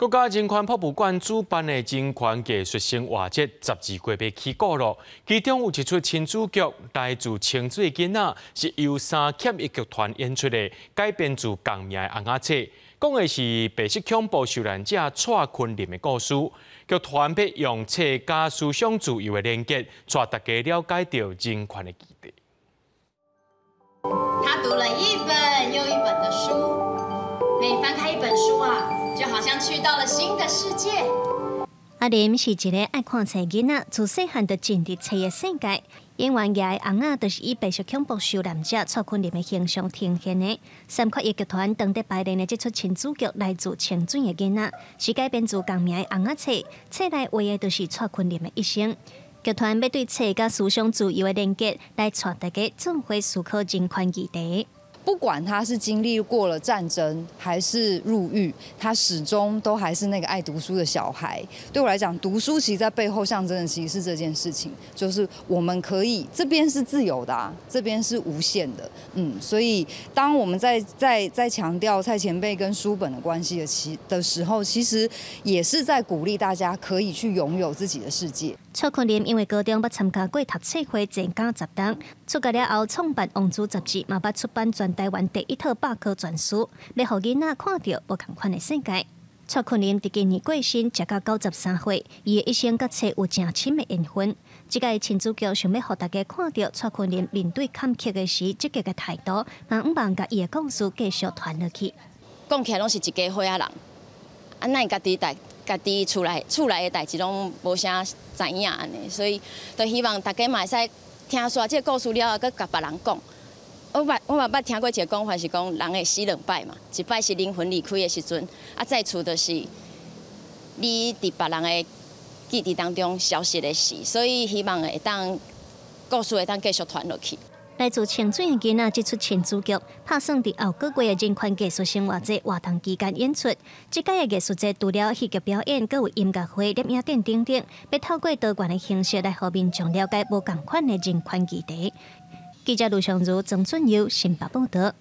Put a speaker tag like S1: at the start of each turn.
S1: 國家人權博物館主辦的人權藝術生活節12月起鼓囉，其中有一齣親子劇來自清水的囡仔，是由三欠一劇團演出的，改編自仝名的尪仔冊，講的是白色恐怖受難者蔡坤林的故事。劇團欲用冊佮思想自由的連結，帶大家了解著人權的議題。
S2: 他讀了一本又一本的書，每翻開一本書啊，就好像去到了新的世界。
S3: 阿林是一个愛看冊囡仔，自細漢就進入冊的世界。演員舉的尪仔就是以白色恐怖受難者蔡坤林的形象呈現的。三缺一劇團當佇排練的這齣親子劇來自清水的囡仔，是改編自仝名的尪仔冊，冊內畫的就是蔡坤林的一生。劇團欲對冊佮思想自由的連結，來帶大家做伙思考人權議題。
S4: 不管他是經歷過了戰爭，還是入獄，他始終都還是那個愛讀書的小孩。對我來講，讀書其實在背後象徵的其實是這件事情，就是我們可以這邊是自由的啊，這邊是無限的。所以當我們在強調蔡前輩跟書本的關係的時候，其實也是在鼓勵大家可以去擁有自己的世界。
S3: 蔡坤林因為高中捌參加過讀冊會，坐監10冬，出獄了後創辦《王子》雜誌，嘛捌出版全台灣第一套百科全書，欲予囡仔看著無仝款的世界。蔡坤林佇今年過身，食到93歲，伊的一生佮冊有誠深的緣分。這個親子劇想欲予大家看著蔡坤林面對坎坷的時積極的態度，嘛向望共伊的故事繼續傳落去。
S2: 講起來攏是一家伙仔人，啊，咱家己代家己厝內的代誌攏無啥知影按呢，所以就希望大家嘛會使聽煞這個故事了後，閣共別人講。我嘛捌聽過一个講法是講，人會死兩擺嘛，一擺是靈魂離開的時陣，啊，再次就是你佇別人的記憶當中消失的時，所以希望會當故事會當繼續傳落去。
S3: 來自清水的囡仔，這齣親子劇，拍算佇後個月的人權藝術生活節活動期間演出。這屆的藝術節除了戲劇表演，閣有音樂會、攝影展等等，欲透過多元的形式來予民眾了解無仝款的人權議題。記者盧尚如、曾俊佑新北報導。